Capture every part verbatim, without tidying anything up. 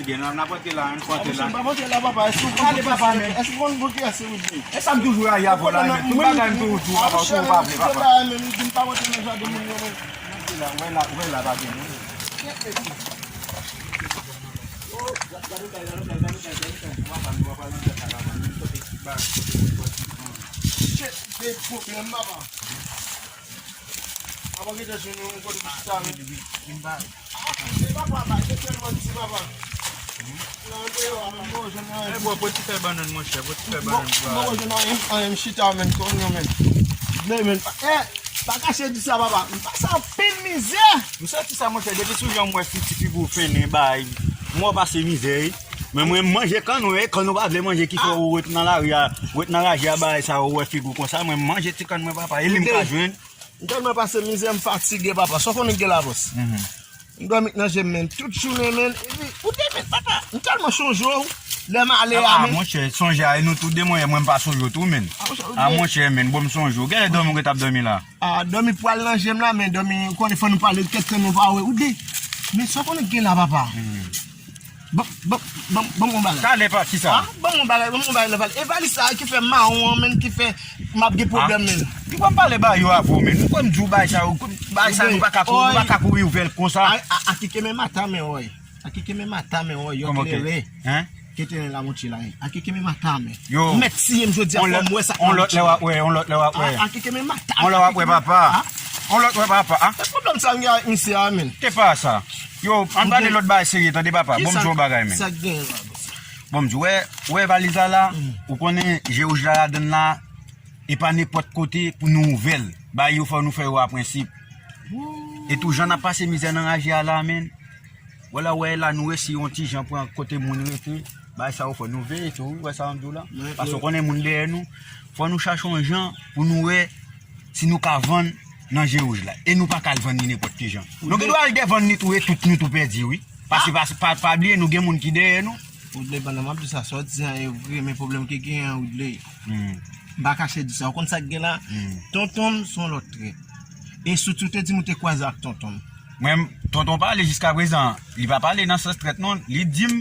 Gen nan, n ap rantre la, n ap rantre la. Monchè, m pa rantre la, papa. Èske ou konn... Pale, papa, men. Èske ou konn ki ase ou di? E sa m toujou rayi avè w la, men. Tout bagay m toujou di w, papa, ou pa vle, papa. Monchè, m pa rantre nan jaden moun yo, men. Ou wè la, ou wè la, ou wè la, pa gen moun. Gade kay, gade kay, gade kay, gade kay. Papa, nou pa pale anglè sa, papa. Nou kote ki ba, kote ki pòs ki pran. Shit, big problem, papa. Apa kita sini rumput kita ni. Ah, se papa, papa, se tèlman ti, papa. Nan deyò, men, bon, jan nan... Eh, bro, pou ti fè bannann, monchè, pou ti fè bannann, bro. Bon, jan nan, an, an, chita, men, konn yo, men. Men, men, eh, pa kache di sa, papa. M pase anpil mizè. M santi sa, monchè, depi sou jan m wè fiti figi w fennen, bay. M wè w pase mizè, wi. Men mwen, m manje kann ou, e kann ou pa vle manje ki fè ou ret nan lari a, ret nan raje a, bay sa, ou wè figi w konsa. Mwen, m manje ti kann mwen, papa. E li m ka jwenn. M tèlman pase mizè, m fatige, papa. Sa w konnen k gen la, bòs. M dòmi nan je m, men, tout jounen, men. Epi, ou te, men, papa, m tèlman sonje w. Lè m ale a, men. Ah, monchè, sonje a, e nou tout de mwen, mwen m pa sonje w tou, men. Ah, monchè, ou... Ah, monchè, men, bon, m sonje w. Genlè dòmi w gen t ap dòmi la. Ah, dòmi pral nan je m la, men dòmi, ou konnen fò nou pale, kèk tan nou pa wè, ou de. Men sa w konnen k gen la, papa. Ban, ban, ban, ban m yon bagay. Talè pa, kisa? Ah, ban m yon bagay, ban m yon bagay nan valiz. E valiz sa a ki fè mawon an, men, ki fè m ap gen pwoblèm, men. Li pran pale ba yo avè w, men. Ou konn di w bagay sa yo, bagay sa nou pa ka kouri, nou pa ka kouri ouvè l konsa. A, a, a ki ke men mata, men, woy. A ki ke men mata, men, woy, yo klere. Hein? Kete nen la monte la, hein. A ki ke men mata, men. Yo. Ou mèt siye m jodi a, fò m wè sa k nan monte la. On lòt lè w ap wè, on lòt lè w ap wè. A, a ki ke men mata. On lòt w ap wè, papa. On lòt wè, papa, a. E pwoblèm sa m gen avèk misye a, men. Te pa sa. Yo, ann pale lòt bagay serye, tande, papa. Bon, m di w yon bagay, men. Sa k gen la, bòs? Bon, m di w, wè, wè valiz la la, ou konnen je wouj la ladann la, e pa nenpòt kote pou nou ouvè l. Bagay yo fò nou fè yo a prensip. E tou jan n ap pase mizè nan raje a la, men. Wè la, wè la, nou resi yon ti jan pran kote moun rete. Bagay sa yo fò nou veye tou, wi, wè sa m di w la. Paske w konnen moun dèyè nou. Fò nou chache yon jan pou nou wè si nou ka vann nan je wouj la. E nou pa ka al vann li nenpòt ki jan. Nou gen dwa al devann li tou e tout nou tou pèdi, wi. Paske pa, pa, pa bliye, nou gen moun ki dèyè nou. Woodley, pandan m ap di sa, sa w di a e vre, men pwoblèm ki genyen, Woodley. M pa kache di sa. Ou konn sa k gen la? Tonton m se yon lòt trèt. E sitou te di m ou te kwaze ak tonton m. Mwen, tonton pale jiskaprezan, li pa pale nan sans trèt non. Li di m,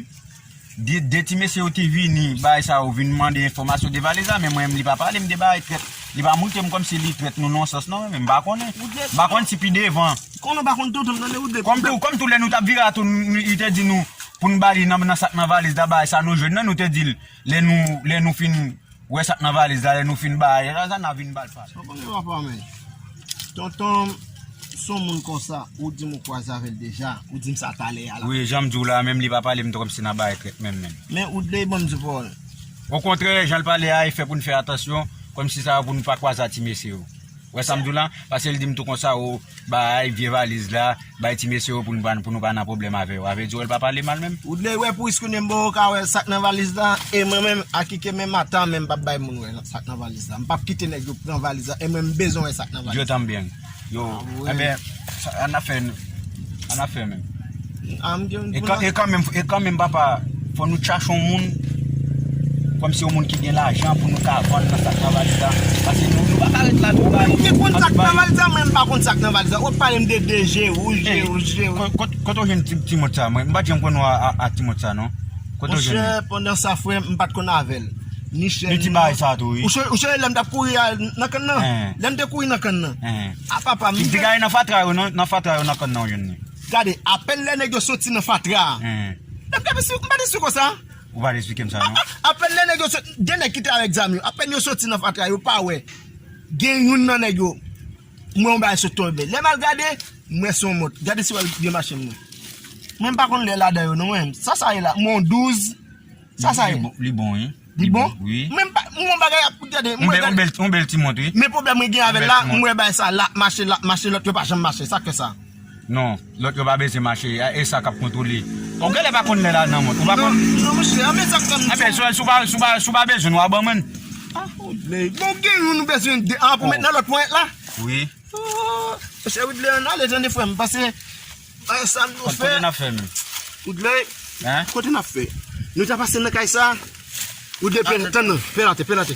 de, de ti mesye yo te vini, bagay sa yo vin mande enfòmasyon de valiz la, men mwen, li pa pale m de bagay trèt. Li pa montre m kòmsi li trèt nou nan yon sans non, men m pa konnen. M pa konn si pi devan. Konnen w pa konn tonton m, tande, Woodley. Kòm tou, kòm tou lè nou t ap vire a tou, li te di nou pou n ba li nan, nan sa k nan valiz la, bagay sa nou jwenn nan, nou te di l, lè nou, lè nou fin wè sa k nan valiz la, lè nou fin bay, sa, sa n a vin ba l pale. Sa w konnen papa, men. Tonton m se yon moun konsa, ou di m ou kwaze avè l deja, ou di m sa talè a la. Wi, jan m di w la, menm li pa pale m tou kòmsi n a bay trèt menm, menm. Men Woodley, ban m di w pawòl. Okontrè, jan l pale a, e fè pou n fè atansyon, kòmsi sa pou n pa kwaze a ti mesye yo. Wè sa m di w la? Paske l di m tou konsa, o, bay vye valiz la, bay ti mesye yo pou nou pa, pou nou pa nan pwoblèm avè yo. Avè di w, l pa pale mal menm. Woodley, wè, pou risk ou ne m bon, ou ka wè sa k nan valiz la, e mwen menm, a ki ke men mata, men m p ap bay moun wè sa k nan valiz la. M p ap kite nèg yo pran valiz la, e mwen m bezwen wè sa k nan valiz la. Yo tanbyen. Yo, enben, sa, ann ap fè, ann ap fè menm. E kan, e kanmenm, e kanmenm, papa, fò nou chache yon moun, kòmsi yon moun ki gen lajan pou nou ka vann nan sa k nan valiz la. Paske nou, nou pa ka ret la tou bay. Ou gen konn sa k nan valiz la, mwen m pa konn sa k nan valiz la. Ou ap pale m de, de je wouj, je wouj, je wouj. Kote w jwenn ti, ti mòt sa? Mwen, m pa t janm konn ou a, a, a ti mòt sa, non. Kote w jwenn li? Monchè, pandan sa, frè m, m pa t konn avè l. Ni chèn, ni ti bagay sa tou, wi. Ou sonje lè m t ap kouri a, nan kann nan? Lè m te kouri nan kann nan. A papa, m te gade nan fatra yo, nan, nan fatra yo, nan kann nan, ou jwenn li. Gade, apèn lè nèg yo soti nan fatra a. M pa te sou, m pa te sou konsa. Ou pa te esplike m sa, non? Apèn lè nèg yo soti, de nèg ki te avèk zam yo, apèn yo soti nan fatra, yo pa wè. Gen youn nan nèg yo, m wè yon bagay sot tonbe. Lè m al gade, m wè se yon mòt. Gade si w wè l gen machin mwen. Mwen, m pa konn lè ladan yo, non, mwen. Sa, sa ye la, m wè yon douz. Sa, sa ye. Li bon, li bon, wi. Li bon? Wi. Mwen, m pa, m wè yon bagay ap gade. Yon bèl, yon bèl, yon bèl ti mòt, wi. Men pwoblèm mwen gen avè l la, m wè bagay sa, l ap mache, l ap mache, lòt yo pa janm mache. Sa k fè sa? Non, lòt yo pa bezwen mache, e sa k ap kontwole. Ou genlè pa konn lè l al nan mòt, ou pa konn? Non, non, monchè, a men sa k fè m di w. Enben, si w pa, si w pa, si w pa bezwen, w a ban mwen. Ah, Woodley. Bon, gen youn nou bezwen de, an pou met nan lòt ponyèt la. Wi. Oh, monchè Woodley, ann ale tande frè m, pase, eh, sa nou fè. Kote n ap fè menm? Woodley, kote n ap fè? Nou ta pase nan kay sa. Woodley, pè, tann nan, pè late, pè late.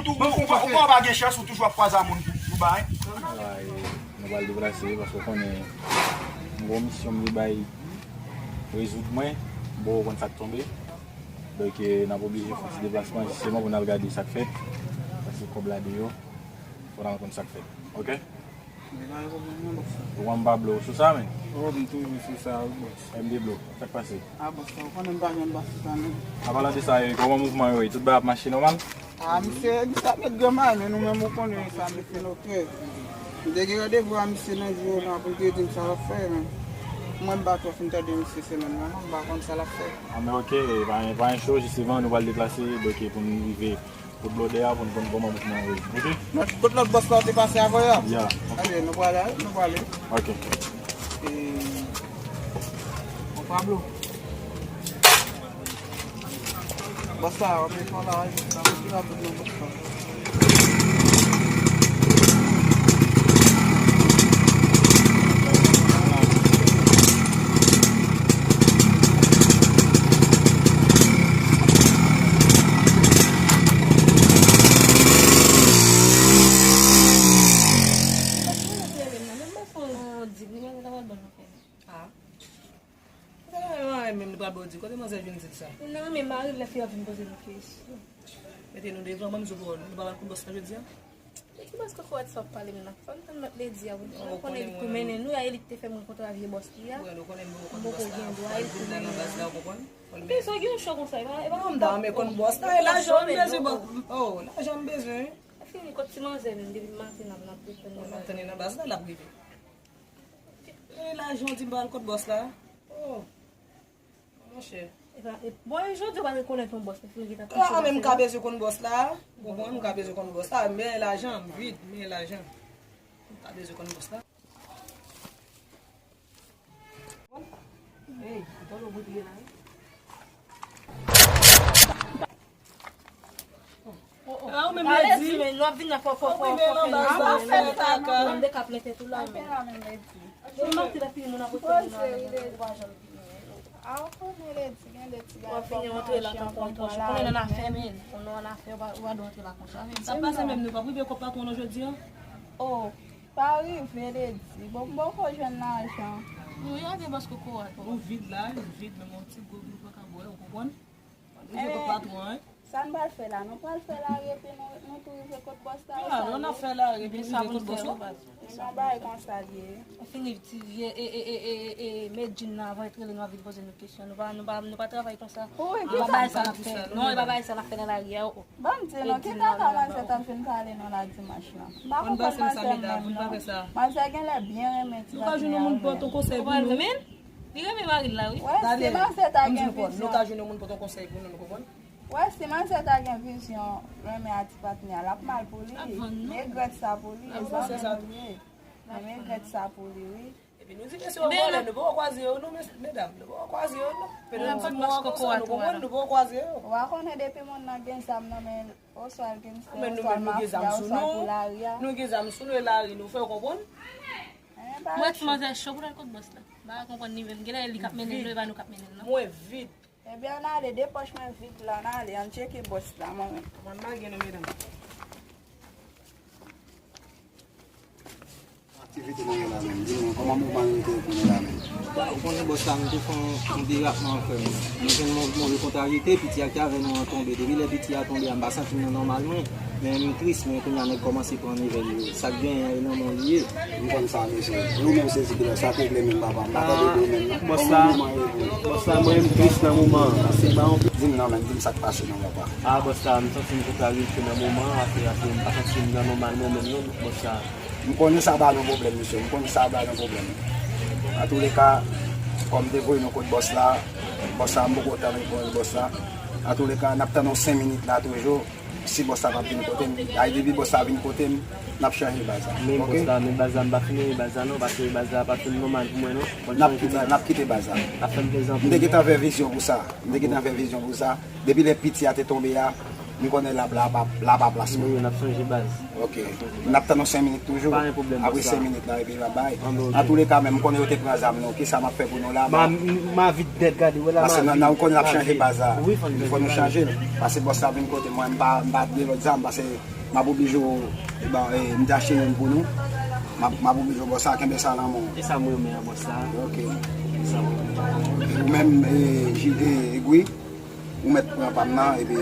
Ou tou, ou, ou, ou, ou pa gen chans, ou toujou ap kwaze a moun pou, pou bagay. Ay, nou pral deplase, paske w konnen, m gen yon misyon m vle bay, rezoud mwen, m poko konn sa k tonbe. Donk, eh, n ap oblije fè yon ti deplasman, jisteman, pou n al gade sa k fèt. Paske kòb la deyò, fò n al konn sa k fèt. Oke? Men pa gen pwoblèm non, bòs la. Ou wè m pa blo w sou sa, men? Oh, m toujou sou sa, wi, bòs. M de blo, sa k pase? A, bòs la, ou konnen m pa jwenn bòs la, non. An palan de sa, eh, kòman mouvman yo ye? Tout bagay ap mache nòmal? A, misye, misye ap met granmay, men nou menm ou konnen sa, misye nou kè. M te gen randevou a misye nan jou la pou l te di m sa l ap fè, men mwen m pa twò fin tande misye semèn nan, non, m pa konn sa l ap fè. A, men oke, pa, pa gen cho, jisteman, nou pral deplase, oke, pou n rive Kot blòdè a pou n konn kòman mouvman an ye. Oke? Kot lòt bòs la ou te pase avè a? Ya. Ebyen, nou prale, nou prale. Oke. E, bon, Pablo. Bòs la, w ap met mwen la, wi, bòs la, mwen pi rapid nan bòs la. Ah. Kote manzè vin di l sa? Ou nan men mari l lè fi a vin poze nou kesyon. Mete nou devan, ban m di w pawòl, nou pa pral kout bòs la jodi a? Men ki bòs kokorat sa w ap pale m nan? Fò n tann lòt ledi a pou nou konnen li k pou mennen nou, e li k te fè m rankontre a vye bòs li a. M poko gen dwa, e li k pou mennen nou. Epi sa gen yon cho konsa, e pa, e pa yon bòs. Non, m ta renmen konn bòs la, e lajan m bezwen, bòs. Oh, lajan m bezwen. Fini, kot ti manzè menm, depi maten n ap, n ap tann nan baz la, l ap rive. E lajan w di m pa al kot bòs la? Oh. Monchè. Epa, e, bon, e jodi w pa rekonèt yon bòs, men fini ki t ap kouche. Ah, men m ka bezwen konn bòs la. Ou konprann? M ka bezwen konn bòs la. Men lajan, m vid, men lajan. M ka bezwen konn bòs la. Hey, ou tande w boutriye la, wi. Ah, ou menm ledi. Ledi, men nou ap vin la fò, fò, fò, fò fè yon jan. Mande k ap mete tou la, men. Ledi, m ap di la fini, moun ap pote moun nan men. Ah, ou konnen ledi, gen de ti bagay. W ap vini antre la tankou yon pòch. Ou konnen nan afè, men. Ou nan afè, ou pa, ou pa dwe antre la konsa, men. Sa pase menm, nou p ap rive kòb patwon an jodi a? Oh, pa rive, ledi. Bon, m poko jwenn lajan. Nou, y a gen bòs kokorat. Ou vid la, ou vid, men yon ti gwo dlo pa ka bwè, ou konprann? Rive kot patwon an, wi. Sa n pral fè la? Nou pral fè lari epi nou, nou tou rive kot bòs la, wi, sa nou fè lari epi nou rive kot bòs la. Yon bagay konsa l ye. Fini ti vye, e, e, medjin nan avan l t rele nou ap vin poze nou kesyon. Nou pa, nou pa, nou pa travay konsa. Wi, e pa bagay sa n ap fè. Non, e pa bagay sa n ap fè nan lari a, oh, oh. Ban m di nou, ki kaka manzè t ap vin pale nou la dimanch lan? M pa konprann manzè menm non. Manzè genlè byen renmen ti patnè a. Nou ka jwenn yon moun pote yon konsèy pou nou. Li renmen mari l la, wi. Wè, si manzè ta gen vizyon. Nou ka jwenn yon moun pote yon konsèy pou nou, nou konprann? Wè, si manzè ta gen vizyon renmen a ti patnè a, l ap mal pou li. M regrèt sa pou li, e sa menm li ye. M regrèt sa pou li, wi. Epi nou di mesye yo vòlè, nou poko kwaze yo, non, mes-, medam, nou poko kwaze yo, non. Petèt ti mo an konsa, nou konprann, nou poko kwaze yo. Ou pa konnen depi moun nan gen zam nan men l, oswa l gen, oswa l mafya, oswa l pou lari a. Nou gen zam sou nou, e lari nou fè, w konprann? Mwen ti manzè cho pou l al kot bòs la. M pa konprann li menm. Genlè li k ap mennen l, non, e pa nou k ap mennen l, non. Mwen vid. Ebyen, ann ale, de pòch mwen vid la, ann ale, ann tcheke bòs la, mwen menm. Mwen pa gen non, medam. Aktivite nou ye la menm? Di mwen, kòman mouvman nou te ye pou nou la menm? Ou konnen bòs la, nou te fè yon, yon derapman frè m. Nou jwenn yon move kontrarite, piti a ki avè nou an tonbe. Depi lè piti a tonbe a, m pa santi m nan nòmal mwen. Men m tris, men kounye a nèg kòmanse pran nivèl yo. Sa k genyen an, e nan men w li ye. M konn sa, mesye. E ou menm, Sezi Bilò, sa k regle menm, papa? M pa tande de ou menm, non. Bòs la, bòs la, mwen, m tris nan moman an. Se pa yon... Di m non, men, di m sa k pase non, papa. Ah, bòs la, m santi m kontrarye nan moman an, ase, ase, m pa santi m nan nòmal mwen menm, non, bòs la. M konnen sa ba nou pwoblèm, mesye. M konnen sa ba nou pwoblèm. Antouleka, kòm m te voye nou kot bòs la, bòs la, m poko tann reponn bòs la. Antouleka, n ap tann yon senk minit la toujou. Si bòs la p ap vin kote m, ay, depi bòs la vin kote m, n ap chanje baz la. Men bòs la, men baz la, m pa fin renmen baz la non, paske baz la pa fin nòmal pou mwen non. N ap kite, n ap kite baz la. Ap fè m plezi anpil. M te gentan fè vizyon pou sa. M te gentan fè vizyon pou sa. Depi lè piti a te tonbe a, m konnen l ap, l ap, l ap pa plas mwen. Wi, n ap chanje baz. Ok. N ap tann yon senk minit toujou. Pa gen pwoblèm, bòs la. Apre senk minit la, epi l ap bay. Antouleka, men m konnen yo te pran zam nou. Kisa m ap fè pou nou la? Ma, ma vit dèt, gade, wè la. Paske nan, nan, ou konnen n ap chanje baz la. Wi, fò nou chanje baz la. Fò nou chanje l. Paske bòs la vin kote mwen, m pa, m pa gen lòt zam, paske m ap oblije w, e, ban, e, m te achte youn pou nou. M ap, m ap oblije w bòs la, kenbe sa nan men w. E sa m renmen an, bòs la. Ok. E sa m renmen. Ou menm, e, Ji-, e, Egwi, ou mèt pran pa m nan, epi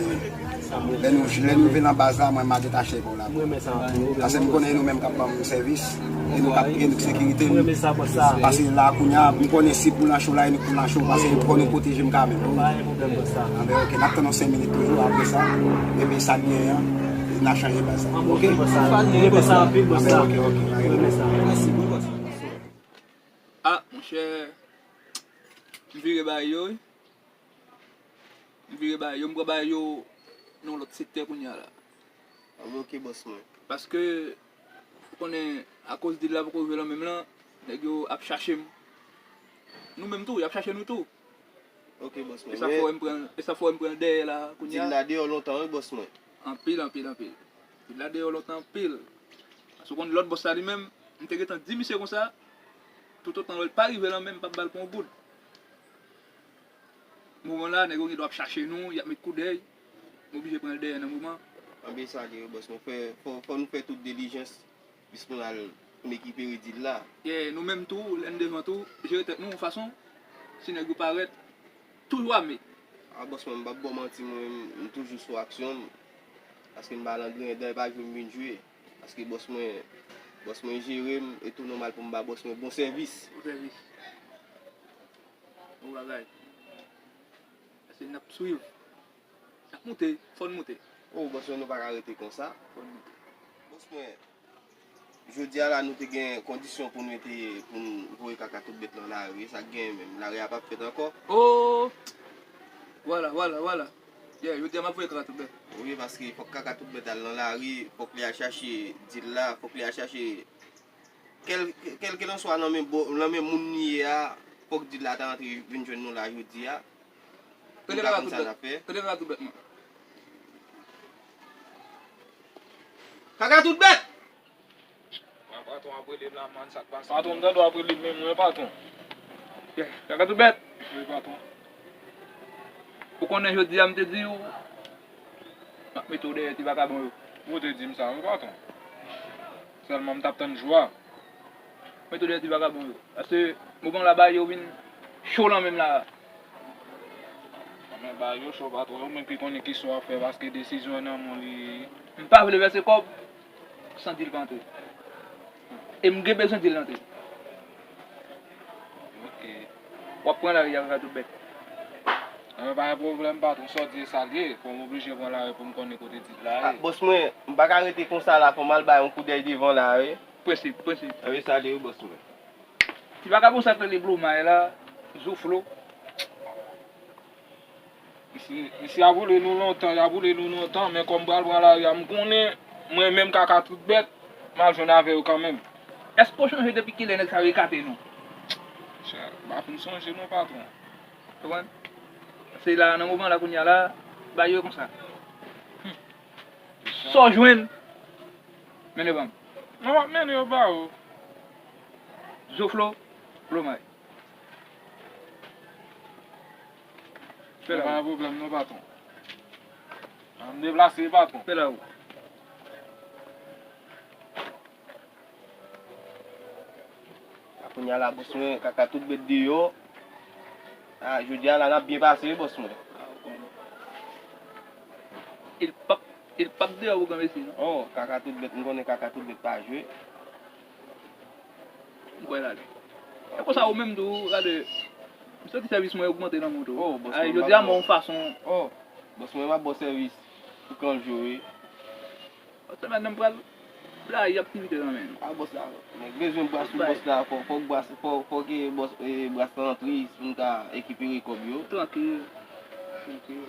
lè nou, lè nou rive nan baz la, mwen, m a detache pou la. M renmen sa anpil. Paske m konnen e nou menm k ap ban m sèvis, e nou k ap, e nou k sekirite m. M renmen sa, bòs la. Paske la, kounye a, m konnen si pou lanchou la, e nou k pou lanchou, paske fò nou pwoteje m kanmenm. Pa gen pwoblèm, bòs la. Anben, ok, n ap tann yon senk minit toujou, apre sa, epi sa k genyen an, n a chanje baz la. Ok? Bòs la. M renmen sa anpil, bòs la. Anben, ok, ok. M renmen sa. Mèsi, bòs la. Ah, monchè, m vire bay yo, wi. M vire bay yo, m pran bay yo nan yon lòt sektè kounye a la. Anben, ok, bòs mwen. Paske, ou konnen, akoz dil la poko rive nan men m lan, nèg yo ap chache m. Nou menm tou, y ap chache nou tou. Ok, bòs mwen. E sa fè m pran, e sa fè m pran dèyè la kounye a. Dil la deyò lontan, wi, bòs mwen. Anpil, anpil, anpil. Dil la deyò lontan anpil. Paske ou konn lòt bòs la li menm, m te gentan di misye konsa, toutotan l pa rive nan men m, m p ap ba l pou yon goud. Moman la, nèg yo gen dwa ap chache nou, y ap met koudèy. M oblije pran l dèyè nan moman. Anben sa li ye, bòs mwen. Fè, fò, fò nou fè tout dilijans. Jis pou n al, pou n ekipere dil la. Yeah, nou menm tou, lè n devan tou, jere tèt nou yon fason. Si nèg yo parèt, toujou ame. A, bòs mwen, m p ap ba w manti, mwen menm, m toujou sou aksyon m. Paske m pa al an griyen dan, e pa jwe m vin jwe. Paske bòs mwen, bòs mwen jere m, e tou nòmal pou m ba bòs mwen bon sèvis. Bon sèvis. Bon bagay. Paske n ap swiv. N ap moute, fò n moute. O, bòs mwen, nou pa ka rete konsa. Fò n moute. Bòs mwen, jodi a la, nou te gen kondisyon pou nou te, pou n voye kaka tout bèt nan lari. Sa k genyen menm? Lari a p ap fèt ankò? O! Vwala, vwala, vwala. Yeah, jodi a m ap voye kaka tout bèt. Wi, paske fòk kaka tout bèt al nan lari, fòk li al chache dil la, fòk li al chache kèl, kèlkelanswa nan men bo-, nan men moun li ye a, fòk dil la ta antre vin jwenn nou la jodi a. Tande kaka tout bèt. Tande kaka tout bèt, man. Kaka tout bèt! Mwen, patwon ap rele m la, man, sa k pase? Patwon, m tande w ap rele m, men mwen, patwon. Yeah, kaka tout bèt. Wi, patwon. Ou konnen jodi a m te di w, m ap mete w dèyè ti vakabon yo. Ou te di m sa, wi, patwon. Sèlman m t ap tann jou a. Mete w dèyè ti vakabon yo. Paske moman la bagay yo vin cho nan men m la. Men bagay yo cho, patwon. Ou menm ki konnen kisa w ap fè, paske desizyon an nan men w li ye. M pa vle vèse kòb san dil pa antre. E m gen bezwen dil antre. Ok. W ap pran lari a, kaka tout bèt. Enben, pa gen pwoblèm, patwon. Sa w di e sa l ye. Fò m oblije pran lari pou m konnen kote dil la ye. A, bòs mwen, m pa ka rete konsa la. Fò m al bay yon koudèy devan la, wi. Prensip, prensip. Enben, sa l ye, wi, bòs mwen. Ti vakabon sa k rele Blomay la, Zoflo. Misye, misye ap boule nou lontan, y ap boule nou lontan, men kòm m pral pran lari a, m konnen, mwen menm kaka tout bèt, m al jwenn avè yo kanmenm. Èske w chonje depi kilè nèg sa yo ekate nou? Chè, m pa fin sonje non, patwon. Konprann? Se la, nan moman la kounye a la, bagay yo konsa. Hmm. Sa w jwenn, mennen ban m. Non, m ap mennen yo ba ou. Zoflo, Blomay. Fè la. Pa gen pwoblèm non, patwon. An m deplase, patwon. Fè la ou. A, kounye a la, bòs mwen, kaka tout bèt deyò. A, jodi a la, n ap byen pase, wi, bòs mwen. E l p ap, e l p ap deyò pou granmesi, non? O, kaka tout bèt, m konnen kaka tout bèt pa jwe. M kwè l ale. E konsa ou menm tou, gade, m santi sèvis mwen ogmante nan men w tou. O, bòs mwen, jodi a, m ba w yon fason. O, bòs mwen, m ap ba w sèvis pou kanjo, wi. Lòt semèn nan m pral La, y ap pi vit nan men. A bòs la. Nèg bezwen bras pou bòs la, fò, fò bras, fò, fò ke bòs, e, bras la antre pou n ka rekipere kòb yo. Trankil. Trankil.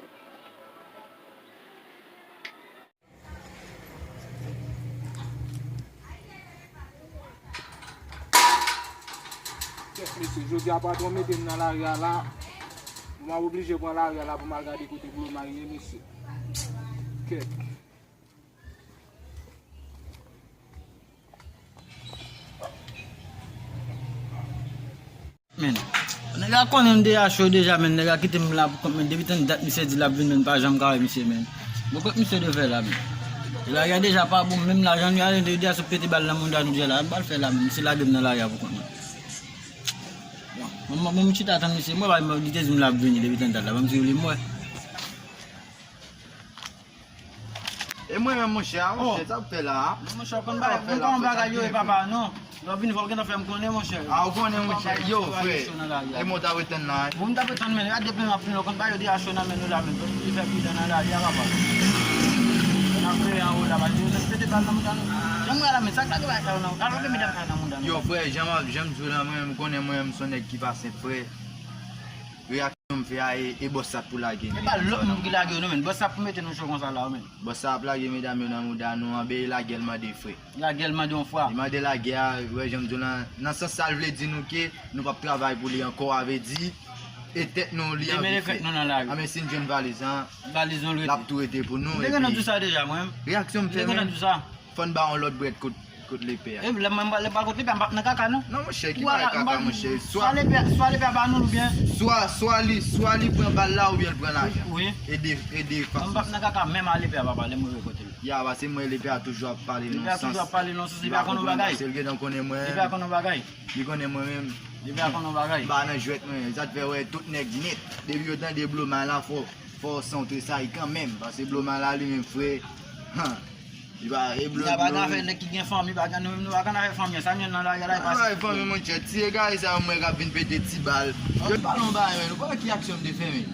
Kèt, mesye, jodi a patwon mete m nan lari a la. M ap oblije pran lari a la pou m al gade kote Blomay ye, mesye. Kèt. Men, nèg la konnen m deja cho deja, men nèg la kite m la pou kont mwen. Depi tann dat misye di l ap vin, men pa janm ka wè misye, men. Bon, kot misye te fè la, men. E lari a deja pa bon, menm la, jan nou ale, deja sou pete bal nan mouda nou deja la. Bal fè la, men. Misye lage m nan lari a pou kont mwen. Bon, mwen, mwen, mwen chita tann misye, mwen pa, li te di m l ap vini depi tann dat la, ban m di li m wè. E mwen menm, monchè, a, monchè, sa w ap fè la a? Non, monchè, w konn bagay, w konn kòman bagay yo ye, papa, non. Lè w vin fò w gentan fè m konnen, monchè. A, w konnen, monchè. Yo, frè. E mwen w t ap ret tann la, wi. Bon, m t ap ret tann, men, gade depi m ap vin, w konn bagay yo deja cho nan men nou la, men. Fò nou fè pi dan nan lari a, papa. N ap fè anwo la, pase yo pete bal nan mouda nou. Jan m wè la, men, sa k lage bagay sa yo nan, alò ke medam sa yo nan mouda nou. Yo, frè, jan m ap, jan m di w la, mwen menm, m konnen mwen menm, m se yon nèg ki pa senp, frè. Reyaksyon m fè a, e, e bòs sa k pou lage m. E pa lòt moun ki lage yo, non, men. Bòs sa k pou mete nou cho konsa la, men. Bòs sa ap lage medam yo nan mouda nou an, ben, e lagè l mande, frè. Lagè l mande yon fwa. Li mande lagè a, wè, jan m di w lan, nan sans sa, l vle di nou ke nou p ap travay pou li ankò, a vle di, e tèt nou, li anvi fè. Demen nou nan lari. A, men si n jwenn valiz lan, valiz nou l rete. L ap tou rete pou nou, epi. M te gentan di w sa deja, mwen. Reyaksyon m fè, men. M te gentan di w sa. Fò n ba yon lòt brèt kot, kot lepè a. E lè mwen, lè m pral kot lepè a, m p ap nan kaka, non. Non, monchè, ki bagay kaka, monchè. Swa lepè, swa lepè a ba nou, oubyen. Swa, swa li, swa li pran bal la, oubyen l pran lajan. Wi. E de, e de fason. Mwen m p ap nan kaka, menm a lepè a, papa, lè m rive kote l. Ya, pase mwen, lepè a toujou ap pale nonsans. Lepè a toujou ap pale nonsans, li pa konn yon bagay. Li pa konn yon bagay. Li konnen mwen menm. Lepè a konn yon bagay. M pa nan jwèt, mwen. Sa t fè, wè, tout nèg nèt. Depi yo tande Blomay la, fò, fò san w tresayi kanmenm. Pase Blomay la, li menm, frè. Han. Li pa e blo. Li pa ka fè nèg ki gen fanmi, pa ka, nou menm nou pa ka nan fè fanmi, sa nou nan lari a la, e pa fanmi, monchè. Ti egare sa yo m wè k ap vin pete ti bal. Yo pale yon bagay, men, ou pa wè ki aksyon m te fè, men.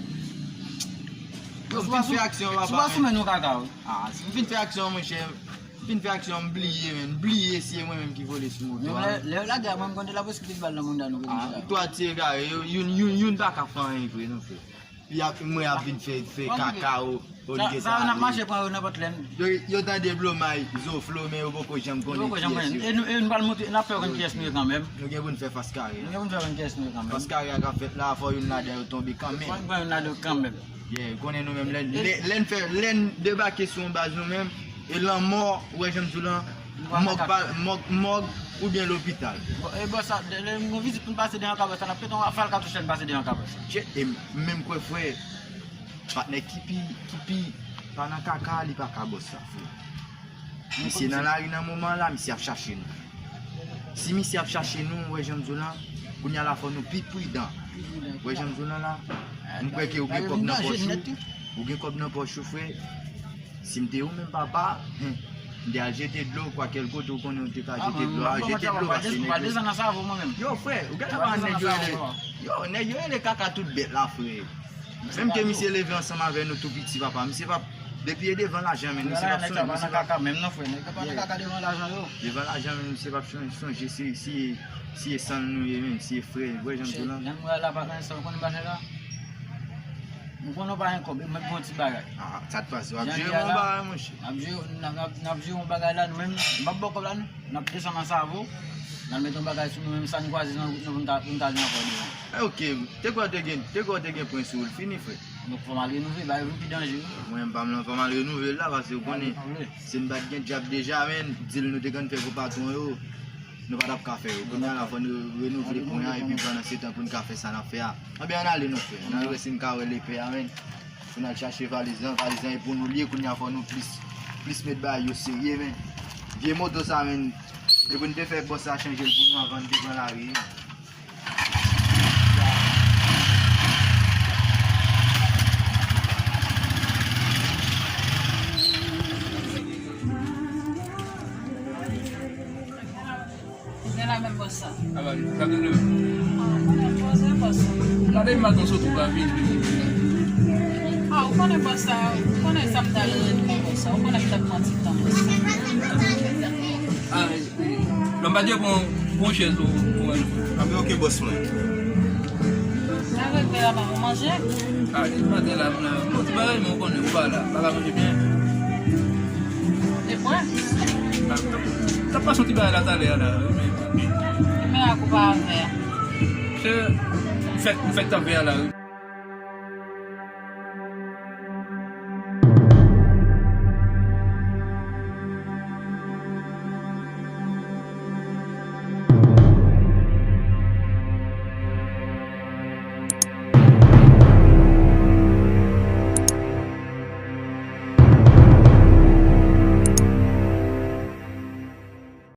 Yo, m fin fè aksyon, papa. Sou pa sou men nou kaka, wi. Ah, si m fin fè aksyon, monchè, m fin fè aksyon, m bliye, men, m bliye si e mwen menm ki vole sou moto a. Lè, lè yo lage a mwen, m konn te la plis ki pete bal nan moun nan nou. Ah, to a ti egare, yo, youn, youn, youn pa ka fè anyen vre, non, frè. Y ap, mwen ap vin fè, fè kaka, o, olye sa, n ap mache pran yo nenpòt lè. Yo, yo tande Blomay, Zoflo, men yo poko janm konnen kiyès yo. E nou, e nou pral montre, n ap fè yo konn kiyès nou ye kanmenm. Nou gen pou n fè fas kare. Nou gen pou n fè konn kiyès nou ye kanmenm. Fas kare a k ap fèt la, fò youn ladan yo tonbe kanmenm. Fò n pran youn ladan yo kanmenm. Yeah, konnen nou menm, lè, lè, lè n fè, lè n debake sou yon baz nou menm, e lanmò, ou wè jan m di w lan, mòg pa, mòg, mòg oubyen lopital. Bon, e bò sa, lè, lè nou vizit pou n pase devan kabwès la, n ap pete yon rafal katouch lè n pase devan kabwès la. Tchè, e m menm kwè frè, patnè ki pi, ki pi pa nan kaka, li pa ka bòs sa, frè. Misye nan lari nan moman la, misye ap chache nou. Si misye ap chache nou, ou wè jan m di w lan, kounye a la fò nou pi pridan. Ou wè jan m di w lan la, m kwè ke ou gen kòb nan pòch ou, ou gen kòb nan pòch ou, frè. Si m te ou menm papa, m te al jete dlo, kwa kèl kote ou konnen ou te ka jete dlo a, jete dlo, pase nèg yo. Yo, frè, ou gentan pa nèg yo rele, yo, nèg yo rele kaka tout bèt la, frè. Menm ke misye leve ansanm avè nou tou piti, papa, misye p ap, depi e devan lajan, men, misye p ap sonje, misye p ap, nèg sa pa nan kaka menm non, frè, nèg sa pa nan kaka devan lajan yo. Devan lajan, men, misye p ap sonje, sonje si, si, si e san nou ye, men, si e frè, ou wè jan m di w lan. Jan nou wè la, pa gen san, ou konnen bagay la. Nou konnen w pa gen kòb, e mwen gen yon ti bagay. Ah, sa t pase, w ap jere yon bagay, monchè. N ap jere, n ap, n ap, n ap jere yon bagay la, nou menm, m p ap ba w kòb la, non. N ap desann nan Savo, n al mete yon bagay sou nou menm, sa n kwaze nan wout nou pou n ka, pou n ka jwenn ankò devan. Eh, ok, te kwè w te gen, te kwè w te gen pwen sou ou, l fini, frè. Donk, fò m al renouvle, bagay yo vin pi danje wi. Mwen menm pa m lan, fò m al renouvle l la, paske w konnen, si n pa t gen djab deja, men, dil nou te konn fè pou patwon yo, nou pa t ap ka fè yo. Kounye a la, fò n re-, renouvle pwen an, epi pandan se tan pou n ka fè sa n ap fè a. Anben, ann ale non, frè. Ann al wè si n ka wè lepè a, men. Pou n al chache valiz lan, valiz lan e pou nou l ye, kounye a fò nou plis, plis met bagay yo serye, men. Vye moto sa, men, e pou n te fè bòs sa chanje l pou nou anvan n te pran lari. Gen la menm bòs sa. Aba, sa vin leve. Ah, ou konnen bòs sa. Gade maton sot ou pa vin. Ah, ou konnen bòs sa, ou konnen sa m t al rele bòs sa, ou konnen m t ap pran ti tan bòs sa. Ah, lòm pa dwe pran pran chèz pou pou mwen. Anben, oke, bòs mwen. Sa vle fè la, pa pou manje? Ah, li maten la, la. Bon, ti bagay, mwen konnen ou pa la. Pa ka manje byen. E bwè? Ah, ta pase yon ti bagay la talè a la. Men ak ou pa avè a. Se fèt, fèt tanpè a la, wi.